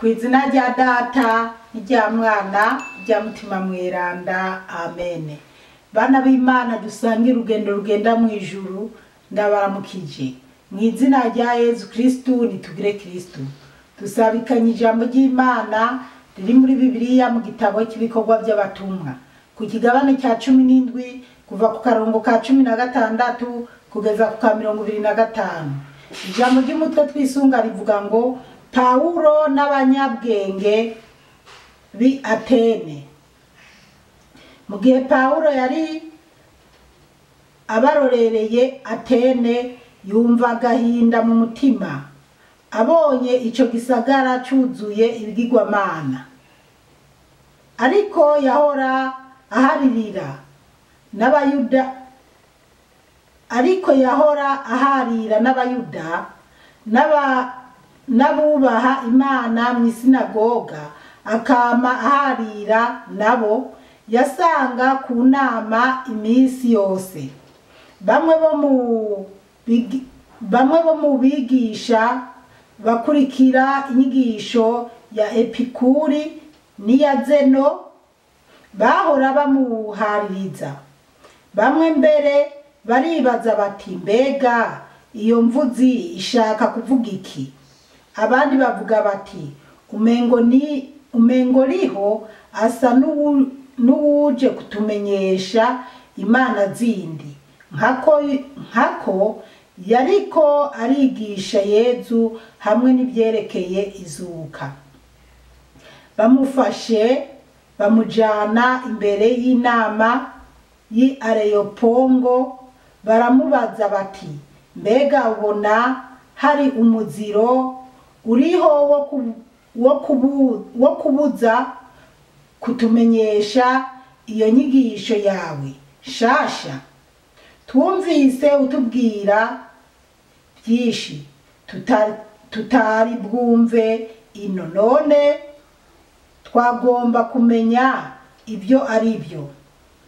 Ku izina rya Data n'irya Mwana n'irya Mutima Mweranda, amen. Bana b'Imana dusangira urugendo rugenda mu ijuru, ndabaramukije mu izina rya Yezu Kristu. Nitugire Kristu. Dusabikanye ijambo ry'Imana riri muri Bibiliya mu gitabo cy'ibikorwa by'abatumwa, ku kigabane cya 17, kuva ku karongo ka 16 kugeza ku ka 25. Ijambo ry'umutwe twisunga rivuga ngo: Pawulo n'abanyabwenge b'i Atene. Mu gihe Pawulo yari abarorereye Atene, yumva agahinda mu mutima abonye ico gisagara cuzuye ibigirwamana. Ariko yahora aharirira n'Abayuda, ariko yahora aharira n'Abayuda n'abubaha Imana mw'isinagoga, akama aharira nabo yasanga ku nama iminsi yose. Bamwe bo mu bigisha bakurikira inyigisho ya Epikuri n'iya Zeno bahora bamuhaririza. Bamwe mbere baribaza bati: "Mbega iyo mvuzi ishaka kuvuga iki?" Abandi bavuga bati: "Umengo riho asa n'uwuje kutumenyesha imana zindi." Nkako yariko arigisha Yezu hamwe n'ivyerekeye izuka. Bamufashe bamujana imbere y'inama y'i Areyopongo, baramubaza bati: "Mbega ubona hari umuziro uriho wo kubuza kutumenyesha iyo nyigisho yawe shasha? Twumvise utubwira byinshi tutari bwumve ino, none twagomba kumenya ibyo ari byo."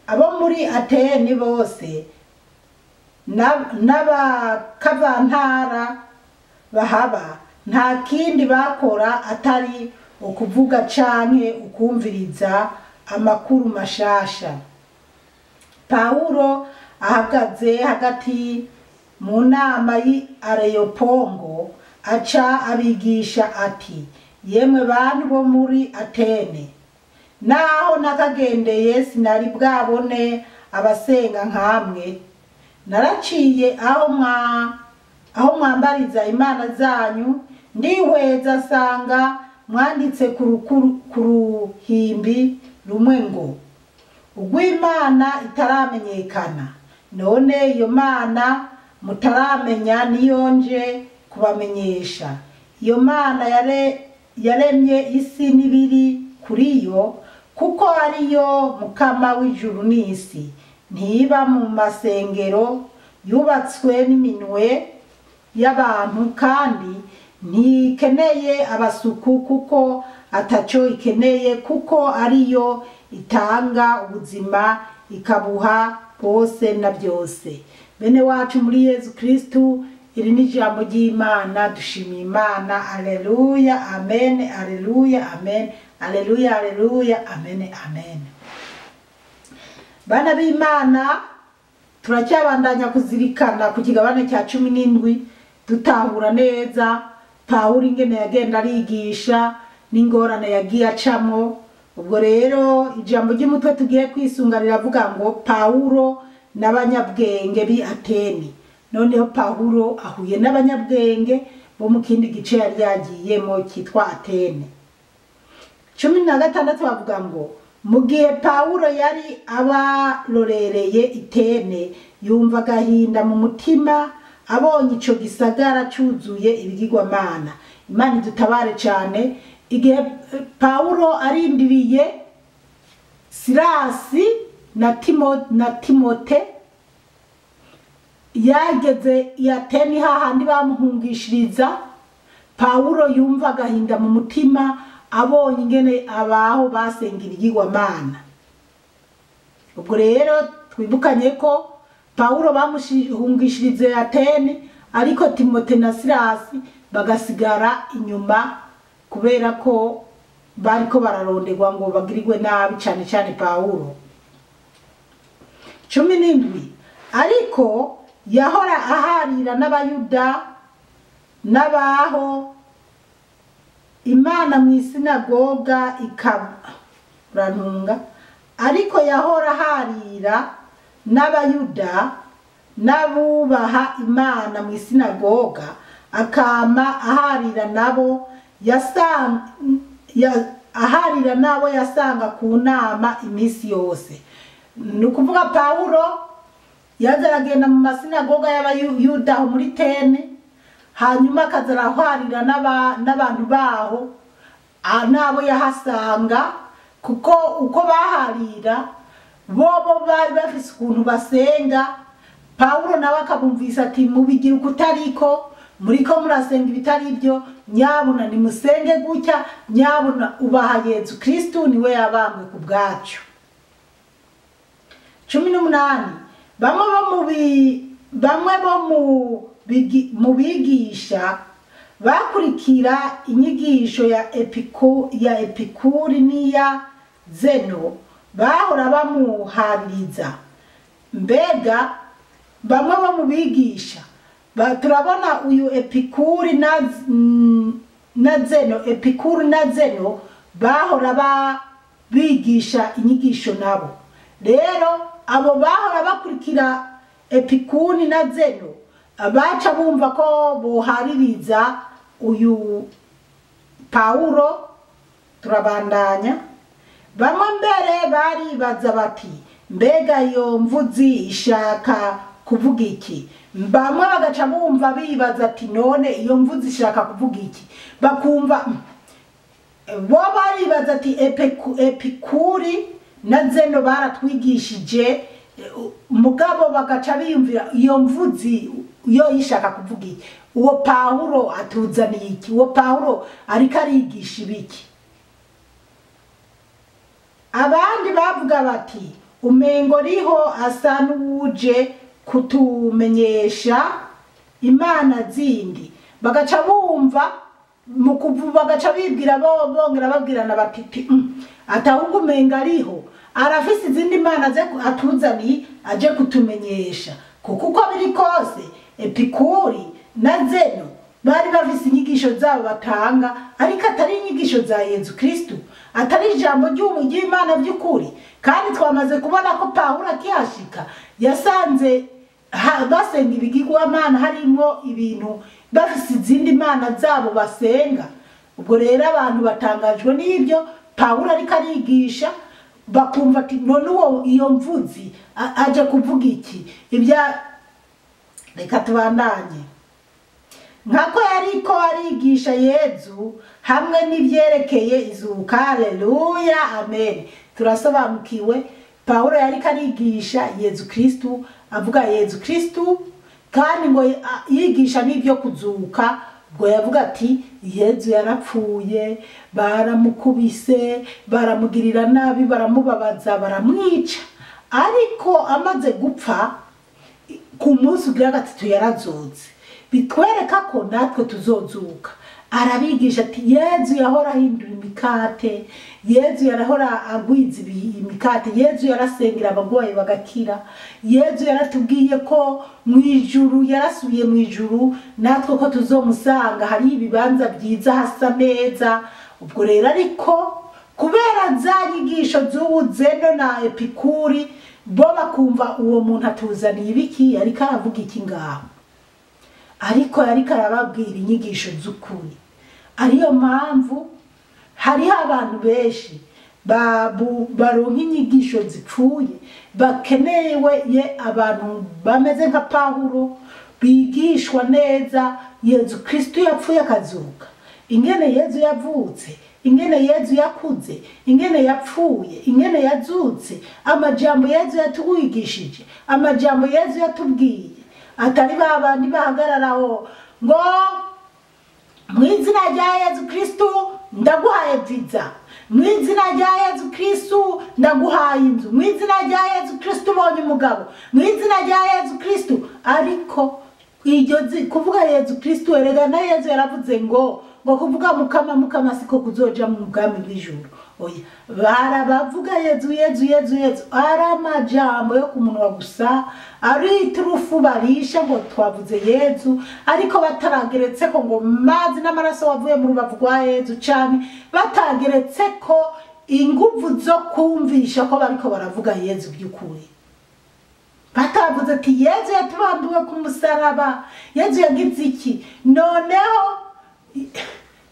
Abo muri Ateni bose n'abakavantara bahaba nta kindi bakora atari ukuvuga canke ukumviriza amakuru mashasha. Pawulo ahagaze hagati mu nama y'i Areyopongo, aca abigisha ati: "Yemwe bantu bo muri Atene, naho nakagendeye sinari bwabone abasenga nkamwe. Naraciye aho mwambariza imana zanyu, ndihweza nsanga mwanditse ku ruhimbi rumwe ngo: 'Urw'Imana itaramenyekana.' None iyo Mana mutaramenya niyo nje kubamenyesha. Iyo Mana yaremye isi n'ibiri kuri yo, kuko ariyo Mukama w'ijuru n'isi, ntiba mu masengero yubatswe n'iminwe y'abantu, kandi ntikeneye abasuku kuko ataco ikeneye, kuko ariyo itanga ubuzima ikabuha bose na byose." Bene wacu muri Yezu Kristu, iri ni ijambo ry'Imana. Dushimiye Imana. Aleluya, amen, aleluya, amen, aleluya, aleluya, amen, amen. Bana b'Imana, turacyabandanya kuzirikana ku kigabane cya 17, dutahura neza Pawulo ingene yagenda arigisha n'ingorane yagiye acamo. Ubwo rero ijambo ry'umutwe tugiye kwisunga riravuga ngo: Pawulo n'abanyabwenge b'i Ateni. Noneho Pawulo ahuye n'abanyabwenge bo mu kindi gice yari yagiyemo cyitwa Atene. 16 bavuga ngo: mu gihe Pawulo yari abarorereye Itene, yumva agahinda mu mutima abonye ico gisagara cuzuye ibigirwamana. Imana idutabare cyane. Igihe Pawulo arindiriye Silasi na Timote, yageze i Ateni hahandi bamuhungishiriza. Pawulo yumva agahinda mu mutima abonye ingene abaho basenga ibigirwamana. Ubwo rero twibukanye ko Pawulo bamuhungishirize Ateni, ariko Timote na Silasi bagasigara inyuma. kubera ko bariko bararonderwa ngo bagirirwe nabi, cyane cyane Pawulo. 17 Ariko yahora aharira n'Abayuda n'abaho Imana mu isinagoga ikarantunga. Ariko yahora aharira n'Abayuda n'abubaha Imana mu isinagoga, akama aharira nabo aharira nabo yasanga ku nama iminsi yose. Ni ukuvuga Pawulo yaza aragenda mu masinagoga y'Abayuda aho muri Tene, hanyuma akaza arahwarira n'abantu baho, n'abo yahasanga, kuko uko baharira bobo bari bafise ukuntu basenga. Pawulo nawe akabumvisa ati mubigira ukutariko, muriko murasenga ibitari byo, nyabuna nimusenge gutya, nyabuna ubaha Yezu Kristu niwe yabambwe ku bwacu. 18 Bamwe bo mu bigisha bakurikira inyigisho ya Epikuri n'iya Zeno bahora bamuhaririza. Mbega bamwe bo mu bigisha turabona uyu Epikuri na Zeno, Epikuri na Zeno bahora bigisha inyigisho nabo. Rero abo bahora bakurikira Epikuri na Zeno abaca bumva ko bohaririza uyu Pawulo. Turabandanya. Bamwe mbere baribaza bati mbega iyo mvuzi ishaka kuvuga iki? Bamwe bagaca bumva bibaza ati none iyo mvuzi ishaka kuvuga iki? Bakumva bo baribaza ati Epikuri na Zeno baratwigishije, mugabo bagaca biyumvira iyo mvuzi yo ishaka kuvuga iki? Uwo Pawulo atuzaniye iki? Uwo Pawulo ariko arigisha ibiki? Abandi bavuga bati umengo riho asa n'uwuje kutumenyesha imana zindi. Bagaca bumva mu kuvuga, bagaca bibwira bongera babwirana bati atahubwo umenga ariho arafise izindi mana ze atuzaniye aje kutumenyesha. Kuko uko biri kose Epikuri na Zeno bari bafise inyigisho zabo batanga, ariko atari inyigisho za Yezu Kristu, atari ijambo ry'Imana by'ukuri. Kandi twamaze kubona ko Pawulo akihashika yasanze basenga ibigirwamana, harimo ibintu bafise izindi mana zabo basenga. Ubwo rero abantu batangajwe n'ibyo Pawulo ariko arigisha, bakumva ati none uwo iyo mvuzi aje kuvuga iki? Ibya reka tubandanye. Nkako yariko arigisha Yezu hamwe n'ivyerekeye izuka. Haleluya, amen. Turasobanukiwe Pawulo yariko arigisha Yezu Kristu, avuga Yezu Kristu, kandi ngo yigisha n'ibyo kuzuka. Ubwo yavuga ati Yezu yarapfuye, baramukubise, baramugirira nabi, baramubabaza, baramwica, ariko amaze gupfa ku munsi ugira gatatu yarazutse. Bitwereka ko natwe tuzozuka. Arabigisha ati Yezu yahora ahindura imikate, Yezu yarahora agwiza imikate, Yezu yarasengera abagwayi bagakira, Yezu yaratubwiye ko mu ijuru yarasubiye mu ijuru, natwe ko tuzomusanga hari ibibanza byiza hasa neza. Ubwo rero ariko kubera za nyigisho z'ubu Zeno na Epikuri, bo bakumva uwo muntu atuzaniye ibiki, ariko aravuga iki ngaho? Ariko yariko arababwira inyigisho z'ukuri. Ariyo mpamvu hariho abantu benshi baronka inyigisho zipfuye, bakenewe ye abantu bameze nka Pawulo, bigishwa neza Yezu Kristu yapfuye akazuka, ingene Yezu yavutse, ingene Yezu yakuze, ingene yapfuye, ingene yazutse, amajambo Yezu yatwigishije, amajambo Yezu yatubwiye, atari babandi bahagararaho ngo mu izina rya Yezu Kristu ndaguhaye viza, mu izina rya Yezu Kristu ndaguhaye inzu, mu izina rya Yezu Kristu ubonye umugabo, mu izina rya Yezu Kristu. Ariko iryo kuvuga Yezu Kristu, erega na Yezu yaravuze ngo ngo kuvuga mukama mukama siko kuzoja mu bwami bw'ijuru. Oya, barabavuga Yezu Yezu Yezu Yezu, ari amajambo yo ku munwa gusa, ari iturufu barisha ngo twavuze Yezu, ariko batarageretse ko ngo mazi n'amaraso wavuye mu rubavu rwa Yezu, canke batageretse ko inguvu zo kumvisha ko bariko baravuga Yezu by'ukuri. Batavuze ati Yezu yatubambiwe ku musaraba, Yezu yagize iki. Noneho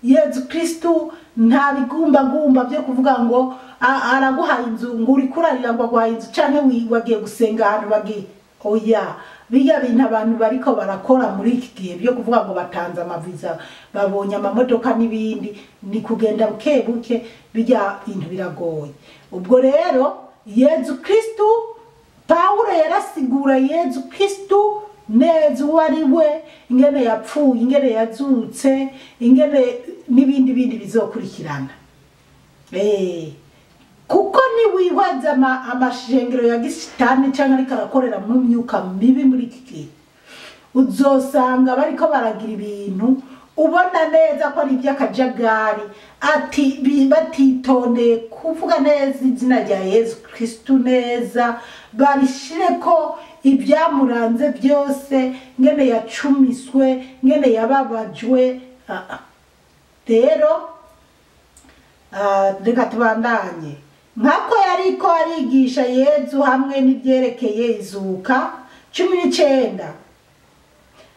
Yezu Kristu nta bigumbagumba byo kuvuga ngo araguhaye inzu, ngo uri kurarira ngo aguhaye inzu, canke wagiye gusenga ahantu bagiye. Oya, bijya bintu abantu bariko barakora muri iki gihe byo kuvuga ngo batanze amaviza, babonye amamodoka n'ibindi, ni kugenda buke buke, bijya bintu biragoye. Ubwo rero Yezu Kristu, Pawulo yarasigura Yezu Kristu neza uwo ari we, ingene yapfuye, ingene yazutse, ingene n'ibindi bindi bizokurikirana. Kuko ni wihweza amashengero ya gisitani canke ariko arakorera mu myuka mibi muri iki gihe, uzosanga bariko baragira ibintu ubona neza ko ari iby'akajagari, ati batitondeye kuvuga neza izina rya Yezu Kristu neza, barishire ko ibyamuranze byose, ngene yacumiswe, ngene yababajwe. Rero reka tubandanye. Nkako yariko arigisha Yezu hamwe n'ibyerekeye izuka. 19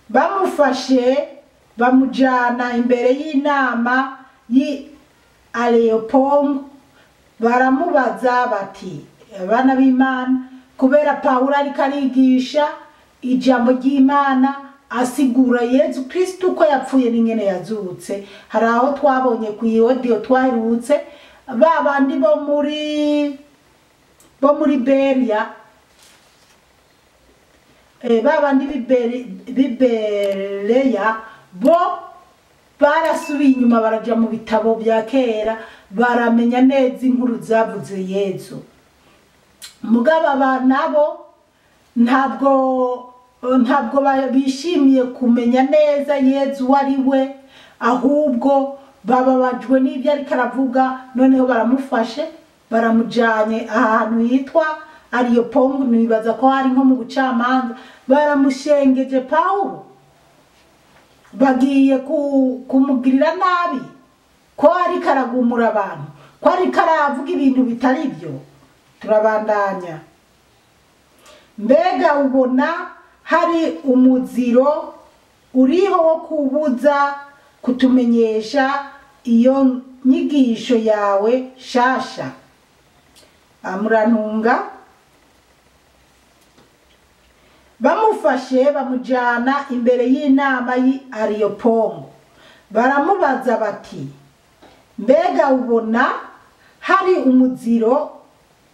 bamufashe bamujana imbere y'inama y'i Areopago, baramubaza bati abana b'Imana, kubera Pawulo ariko arigisha ijambo ry'Imana asigura Yezu Kristu ko yapfuye n'ingene yazutse. Hari aho twabonye ku audio twaherutse ba bandi bo muri Beria, ba bandi b'Ibereya bo barasubiye inyuma baraja mu bitabo bya kera, baramenya neza inkuru zavuze Yezu. Mugabo aba nabo ntabwo bishimiye kumenya neza Yezu wari we, ahubwo bababajwe n'ibyo ariko aravuga. Noneho baramufashe baramujanye ahantu hitwa Areopago, nibaza ko hari nko mu bucamanza, baramushengeje Pawulo, bagiye kumugirira nabi ko ariko aragumura abantu, ko ariko aravuga ibintu bitari byo. Turabandanya. Mbega ubona hari umuziro uriho wo kubuza kutumenyesha iyo nyigisho yawe shasha? Amurantunga. Bamufashe bamujana imbere y'inama y'i Areopago, baramubaza bati mbega ubona hari umuziro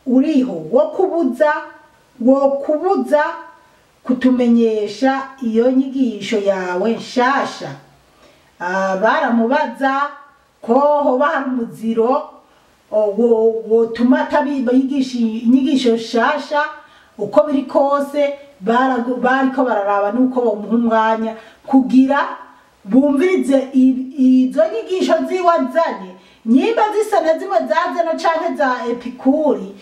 uriho wo kubuza kutumenyesha iyo nyigisho yawe nshasha? Baramubaza ko hoba hari umuziro wotuma atabigisha inyigisho nshasha. Uko biri kose bariko bararaba nuko bamuha umwanya kugira bumvirize izo nyigisho ziwazanye, nyimba zisa na zimwe za Zeno canke za Epikuri,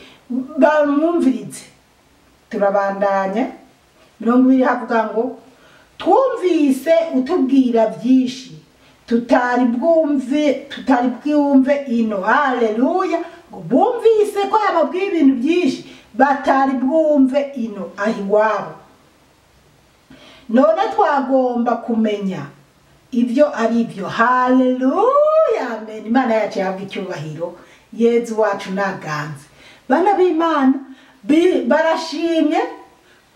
bamwumvirize. Turabandanya. 20 havuga ngo twumvise utubwira byinshi tutari bwumve ino. Haleluya! Bumvise ko yababwiye ibintu byinshi batari bwumve ino aho iwabo. None twagomba kumenya ibyo ari byo. Haleluya, amen. Imana yacu yahabwa icyubahiro, Yezu wacu naganze. Bana b'Imana barashimye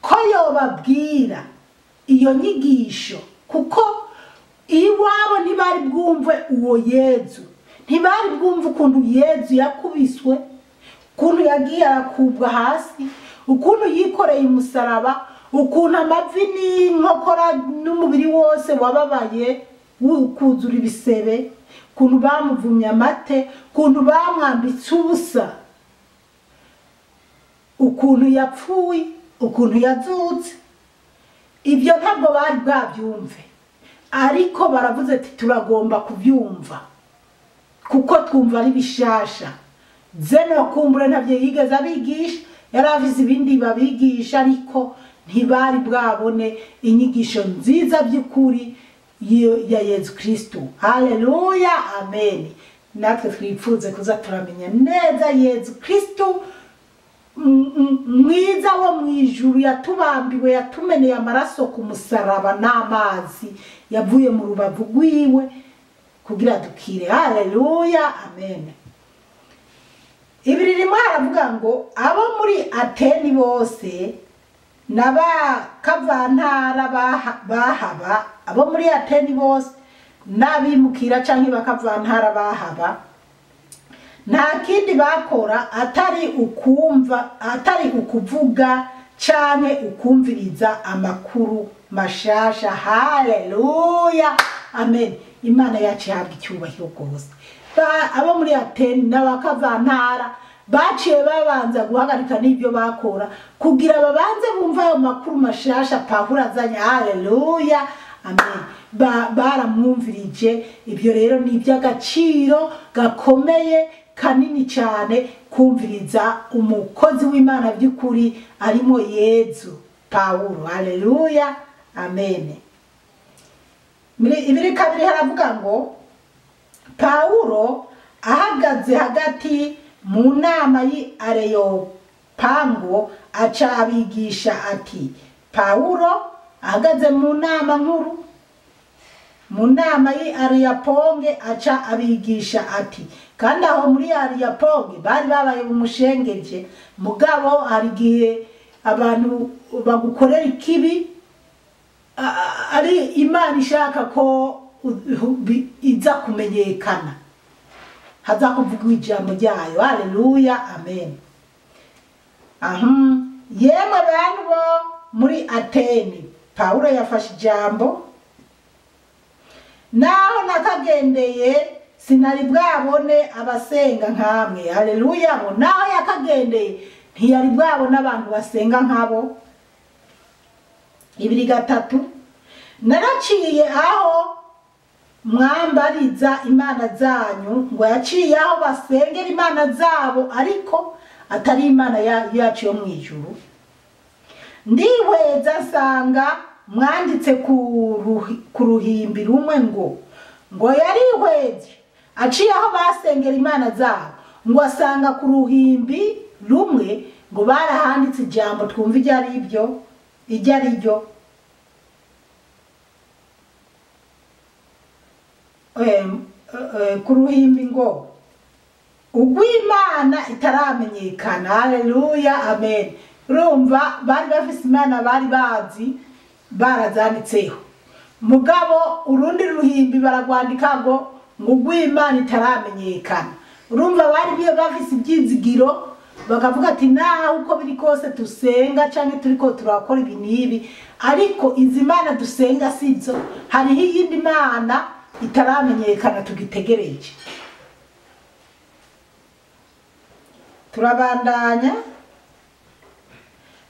ko yobabwira iyo nyigisho, kuko iwabo ntibari bwumve uwo Yezu, ntibari bwumve ukuntu Yezu yakubiswe, ukuntu yagiye arakubwa hasi, ukuntu yikoreye umusaraba, ukuntu amavi n'inkokora n'umubiri wose wababaye kuzura ibisebe, ukuntu bamuvumye amate, ukuntu bamwambitse ubusa, ukuntu yapfuye, ukuntu yazutse. Ibyo ntabwo bari bwabyumve, Ariko baravuze ati turagomba kubyumva kuko twumva ari bishasha. Zeno kumbure ntavyo yigeze abigisha, yari afise ibindi babigisha, ariko ntibari bwabone inyigisho nziza by'ukuri ya Yezu Kristo. Haleluya, amen. Natwe twipfuze kuza turamenya neza Yezu Kristo mwiza wo mwijuru, yatubambiwe, yatumeneye amaraso ku musaraba n'amazi yavuye mu rubavu rwiwe kugira dukire. Haleluya, amen. Ibiri rimwe haravuga ngo abo muri Ateni bose n'abakavantara bahaba, abo muri Ateni bose n'abimukira canke bakavantara bahaba, nta kindi bakora atari ukumva, atari ukuvuga canke ukumviriza amakuru mashasha. Haleluya, amen. Imana yacu ihabwa icyubahiro rwose. Abo muri Ateni n'abakavantara baciye babanza guhagarika n'ibyo bakora kugira babanze bumva ayo makuru mashasha Pawulo azanye. Haleluya, amen. Baramwumvirije. Ibyo rero ni iby'agaciro gakomeye kanini cyane kumviriza umukozi w'Imana by'ukuri arimo Yezu Pawulo. Haleluya, amen. Ibiri kabiri haravuga ngo Pawulo ahagaze hagati mu nama y'i Areyopango aca abigisha ati, Pawulo ahagaze mu nama nkuru, mu nama y'i Areyopange aca abigisha ati. Kandi aho muri Areyopange bari babaye umushengeje, mugabo hari igihe abantu bagukorera ikibi ari Imana ishaka ko iza kumenyekana, haza kuvuga ijambo ryayo. Haleluya, amen. Yemwe bantu bo muri Ateni, Pawulo yafashe ijambo, naho nakagendeye sinari bwabone abasenga nkamwe. Haleluya. Ngo naho yakagendeye ntiyari bwabone abantu basenga nkabo. 2:3 naraciye aho mwambariza imana zanyu, ngo yaciye aho basengera imana zabo ariko atari Imana yacu yo mu ijuru. Ndihweza nsanga mwanditse ku ruhimbi rumwe ngo yarihweje aciye aho basengera imana zabo, ngo asanga ku ruhimbi rumwe ngo barahanditse ijambo twumva iryo ari byo, iryo ari ryo. Ku ruhimbi ngo ugw'Imana itaramenyekana. Haleluya, amen. Urumva bari bafise Imana bari bazi barazanditseho, mugabo urundi ruhimbi baragwandika ngo ugw'Imana itaramenyekana. Urumva bari bafise ibyizigiro, bakavuga ati naho uko biri kose tusenga canke turiko turakora ibi n'ibi, ariko izi mana dusenga sizo, hariho iyindi mana itaramenyekana tugitegereje. Turabandanya.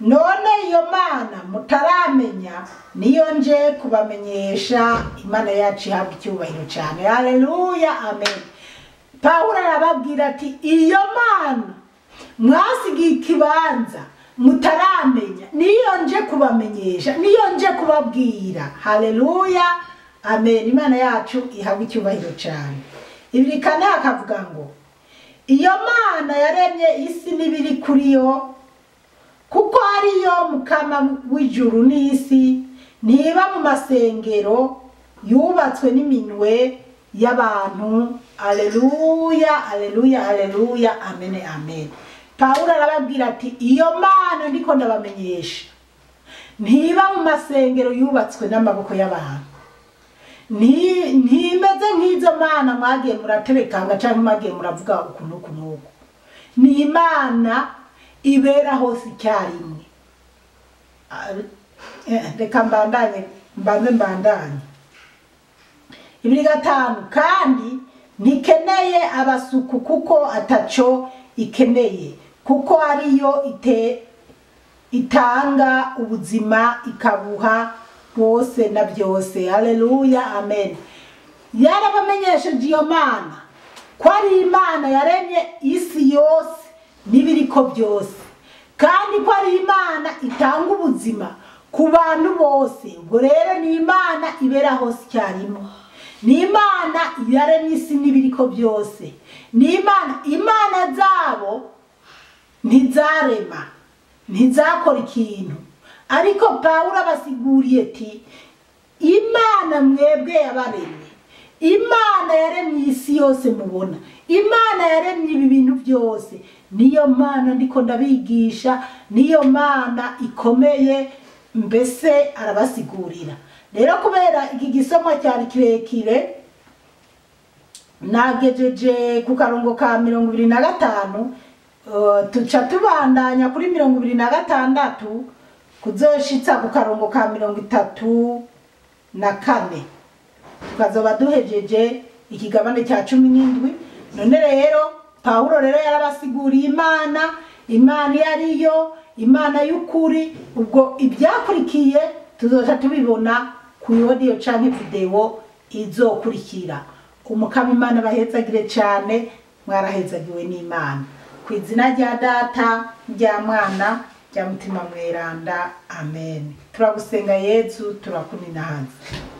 None iyo mana mutaramenya niyo nje kubamenyesha. Imana yacu ihabwa icyubahiro cyane. Haleluya, amen. Pawulo arababwira ati iyo mana mwasigiye ikibanza mutaramenya niyo nje kubamenyesha, niyo nje kubabwira. Haleluya, amen. Imana yacu ihabwa icyubahiro cyane. 2:4 akavuga ngo iyo mana yaremye isi n'ibiri kuri yo, kuko ariyo mukama w'ijuru n'isi, ntiba mu masengero yubatswe n'iminwe y'abantu. Haleluya, haleluya, haleluya, amen, amen. Pawulo arababwira ati iyo mana ndiko ndabamenyesha ntiba mu masengero yubatswe n'amaboko y'abantu, ntimeze nk'izo mana mwagiye muraterekanga cyangwa mwagiye muravuga ukuntu n'uku. Ni Imana ibera hose icyarimwe. Reka mbandanye, mbanze mbandanye. 2:5 kandi ntikeneye abasuku kuko ataco ikeneye, kuko ariyo itanga ubuzima ikabuha bose na byose. Haleluya, amen. Yarabamenyesheje iyo Mana ko ari Imana yaremye isi yose n'ibiriko byose, kandi ko ari Imana itanga ubuzima ku bantu bose. Ubwo rero ni Imana ibera hose icyarimwe, ni Imana yaremye isi n'ibiriko byose, ni Imana. Imana zabo ntizarema, ntizakora ikintu, ariko Pawulo abasiguriye ati Imana mwebwe yabaremye, Imana yaremye isi yose mubona, Imana yaremye ibi bintu byose, niyo Mana ndiko ndabigisha, niyo Mana ikomeye. Mbese arabasigurira. Rero kubera iki gisomwa cyari kirekire, nagejeje ku karongo ka 25, tuca tubandanya kuri 26 kuzoshitsa ku karongo ka 34, tukazoba duhejeje ikigabane cya 17. None rero Pawulo rero yarabasiguriye Imana, Imana iyo ariyo, Imana y'ukuri. Ubwo ibyakurikiye tuzoca tubibona ku audio canke video izokurikira. Umukama Imana bahezagire cyane, mwarahezagiwe n'Imana. Ku izina rya Data, rya Mwana, rya Mutima Mweranda, amen. Turagusenga Yezu, turakuninahaza.